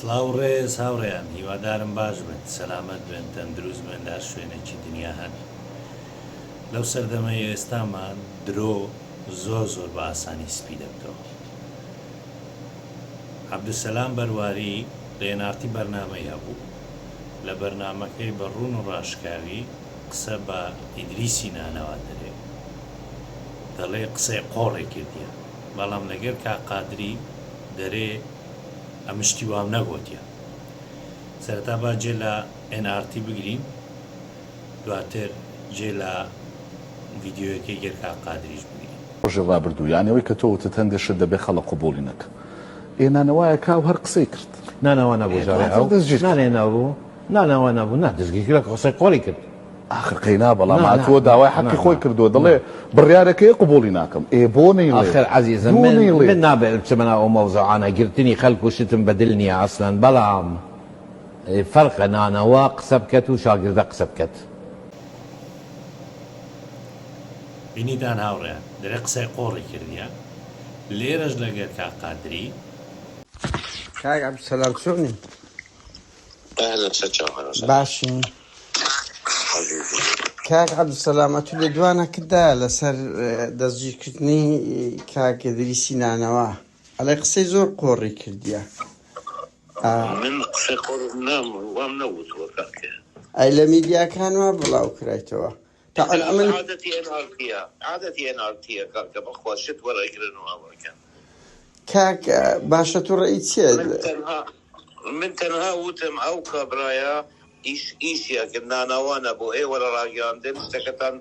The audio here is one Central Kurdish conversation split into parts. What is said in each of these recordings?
سڵاو و ڕێز هاوڕێیان هیوادارم باش بن سەلامەت بن تەندروست بن لە هەر شوێنێکی دنیا هەن لەو سەردەمەی ئێستامان درۆ زۆر زۆر بە ئاسانی سپی دەبتەوە عەبدولسەلام بەرواری لە ئێن ئاڕ تی بەرنامەی هەبوو لە بەرنامەکەی بە ڕوون و ڕاشکاوی قسە بە ئیدریسی نانەوا دەرێ دەڵێ قسەی قۆڕێ کردیە بەڵام لەگەر کاک قادری دەرێ ئەمن شتی وام نەگۆتیە سەرەتا با جێ لە ئێن ئاڕ تی بگرین دواتر جێ لە ڤیدیۆیەکەی گەر کاک قادریش بگرین. ڕۆژی ڕابردوو یانی ئەوەی کە تۆ وتت هەندێ شت دەبێ خەڵک قبوڵی نەکا ئێ نانەوایە کا و هەر قسەی کرد. نانەوا نەبوو ئێ جارێ دواتر ئەو دەستگیر کرا. نانێ نەبوو نانەوا نەبوو نا دەستگیر کرا قسەی قۆڕی کرد. ئاخر قەینا بەڵام نا نا هاتووە نا داوای نا حەقی نا خۆی کردووە نا. دەڵێ بڕیارەکەیە قبوڵی ناکەم ئێ بۆ نەیڵێ ئاخر عەزیزم بۆ من نەیڵێ. من نابێ بچمە ناو ئەو مەوزوعانە گرتنی خەلک و شتم بە دل نیە ئەسلەن بەڵام فەرقە نانەوا قسە بکەت و شاگردە قسە بکەت. بینیتان هاوڕێیان دەرێ قسەی قۆڕی کردیە لێرەش لەگەر کاک قادری. کاک عەبدولسەلام چۆنی؟ اهلا سەرچاو اهلا وسهلا باشی عزیزی. کاک عەبدولسەلام ئەتو لێدوانەکت دایە لەسەر دەستگیرکردنی کاک ئیدریسی نانەوا ئەڵێ قسەی زۆر قۆڕی کردیە ئا. من قسەی قۆڕم نام وام نەوتووە کاکە. ئەی لە میدیاکان وا بڵاو کرایتەوە تەعەن ئەوە ئەمن. عادەتی ئێن ئاڕ تیە عادەتی ئێن ئاڕ تیە کاکە بەخوا شت وەرئەگرن و ئەوەکەن. کاک باشە تو ڕەئیت چیە؟ من تەنها من تەنها وتم ئەو کابرایە ئیش ئیشی ئەکرد نانەوا نەبوو ئێوە لە ڕاگەیاندن شتەکەتان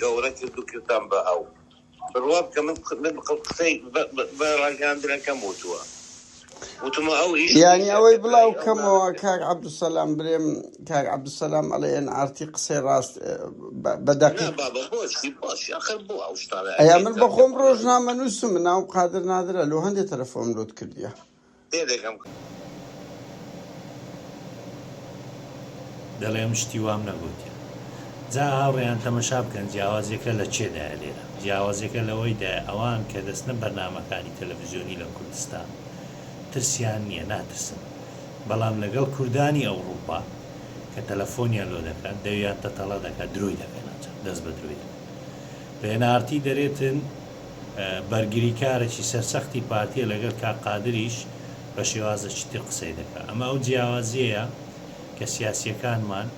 گەورە کرد و کردتان بە ئەو بڕوا بکە من من قسەی بە ڕاگەیاندنەکەم وتووە وتمە ئەو ئیش یانی ئیشی ئەوەی ئەکرد بڵاو ئەو کەمەوە نانەکرد. کاک عەبدولسەلام برێم کاک عەبدولسەلام ئەڵێ ئێن ئاڕ تی قسەی ڕاست بە نا دەقیق بابە بۆچی بۆچی ئەخر بۆ ئەو شتانە ئەیا ئەکەیت من کاکە بەخۆم بڕوا ڕۆژنامەنووسم من ناوم قادر نادرە لۆ هەندێ تەلەفۆنم لۆت کردیە. تێدەگەم. دەڵێم شتی وام نەگۆتیە. جا هاوڕێیان تەمەشا بکەن جیاوازیەکە لە چێدایە لێرە؟ جیاوازیەکە لەوەیدایە ئەوان کە دەچنە بەرنامەکانی تەلەفزیۆنی لە کوردستان ترسیان نیە ناترسن بەڵام لەگەڵ کوردانی ئەوڕوپا کە تەلەفۆنیان لۆ دەکەن دەویان تەتەڵە دەکات درۆی دەکەن ئەنجا دەست بە درۆی دەکەن لە ئێن ئاڕ تی دەرێتن بەرگریکارەکی سەرسەختی پارتیە لەگەڵ کاک قادریش بە شێوازەکی تر قسەی دەکا. ئەمە ئەو جیاوازیەیە کە سیاسیەکانمان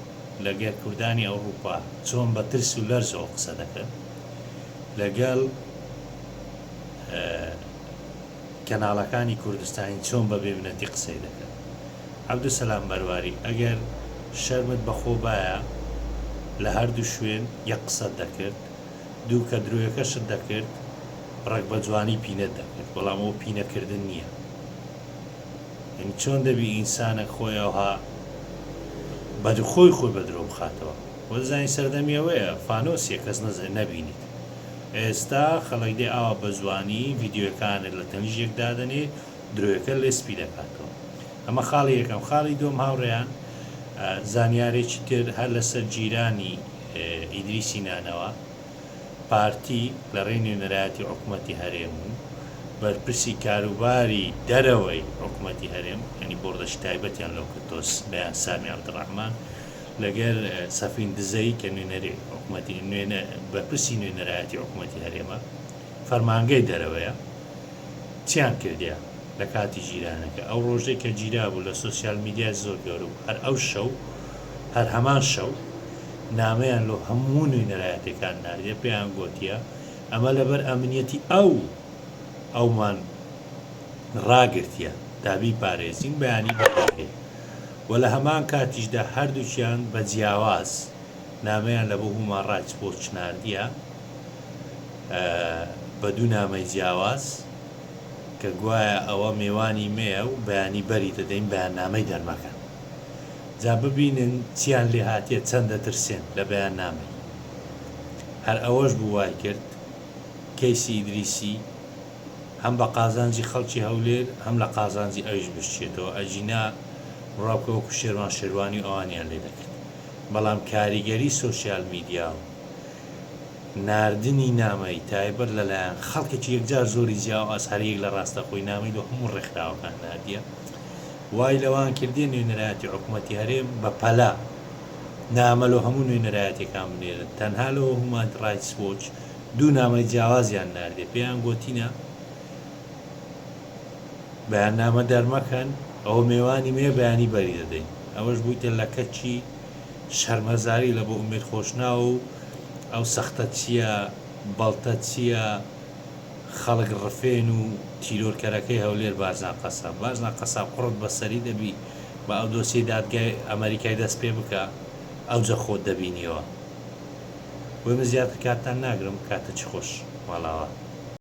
لەگەر کوردانی ئەوڕوپا چۆن بە ترس و لەرزەوە قسە دەکەن لەگەڵ کەناڵەکانی کوردستانی چۆن بە بێمنەتی قسەی دەکەن. عەبدولسەلام بەرواری ئەگەر شەرمت بەخۆ بایە لە هەردوو شوێن یەک قسەت دەکرد، دوو کە درۆیەکەشت دەکرد ڕێک بە جوانی پینەت دەکرد بەڵام ئەوە پینە کردن نییە یعنی چۆن دەبی ئینسانێک خۆی ئەوها بە خۆی خۆی بە درۆ بخاتەوە وە دەزانی سەردەمی ئەوەیە فانۆسیە کەس نەزێ نەبینیت ئێستا خەڵک دێ ئاوا بە جوانی ڤیدیۆکانت لە تەنیژێک دادەنێ درۆیەکە لێ سپی دەکاتەوە ئەمە خاڵی یەکەم خاڵی دووەم هاوڕێیان زانیارێکی تر هەر لەسەر گیرانی ئیدریسی نانەوا، پارتی لە ڕێی نوێنەرایەتی حکومەتی هەرێم و بەرپرسی کاروباری دەرەوەی حکومەتی هەرێم، یانی بۆڕدەکی تایبەتیان لەو کردتۆ بەیان سامی عەبدولڕەحمان لەگەر سەفین دزەیی کە نوێنەری حکومەتی نوێنە بەرپرسی نوێنەرایەتی حکومەتی هەرێمە فەرمانگەی دەرەوەیە چیان کردیە لە کاتی گیرانەکە ئەو ڕۆژەی کە گیرابوو لە سۆسیال میدیای زۆر گەورە بوو هەر ئەو شەو هەر هەمان شەو نامەیان لۆ هەموو نوێنەرایەتێکان ناردیە پێیان گۆتیە ئەمە لەبەر ئەمنیەتی ئەو ئەومان ڕاگرتیە تا بیپارێزین بەیانی بەردەکرێ وە لە هەمان کاتیشدا هەردووکیان بە جیاواز نامەیان لە بۆ هومان ڕایتس وۆچ ناردیە بە دوو نامەی جیاواز کە گوایە ئەوە مێوانی مێیە و بەیانی بەری دەدەین بەیاننامەی دەرمەکەن جا ببینن چیان لێ هاتیە چەند دەترسێن لە بەیاننامەی هەر ئەوەش بوو وای کرد کەیسی ئیدریسی هەم بە قازانجی خەڵکی هەولێر هەم لە قازانجی ئەویش بشچێتەوە ئەگینا بڕوا بکە وەکو شێروان شێروانی و ئەوانیان لێ دەکرد بەڵام کاریگەری سۆشیال میدیا و ناردنی نامەی تایبەت لەلایەن خەڵکێکی یەکجار زۆری جیاواز هەریەک لە ڕاستەخۆی نامەی لۆ هەموو ڕێکخراوەکان ناردیە. وای لەوان کردیە نوێنەرایەتی حکومەتی هەرێم بە پەلە نامە لۆ هەموو نوێنەرایەتیەکان بنێرن تەنها لۆ هومان ڕایتس وۆچ دوو نامەی جیاوازیان ناردیە پێیان گۆتینە بەیاننامە دەرمەکەن ئەوە مێوانی مێ بەیانی بەری دەدەین ئەوەش بوویتە لەکەکی شەرمەزاری لە بۆ ئومێد خۆشناو و ئەو سەختە چیە بەڵتە چیە خەڵک ڕفێن و تیرۆرکەرەکەی هەولێر بارزان قەساب بارزان قەساب قوڕت بەسەری دەبی با ئەو دۆسیەی دادگای ئەمەریکای دەست پێ بکا ئەوجە خۆت دەبینیەوە بۆی من زیاتر کاتتان ناگرم کاتەکی خۆش ماڵاوا.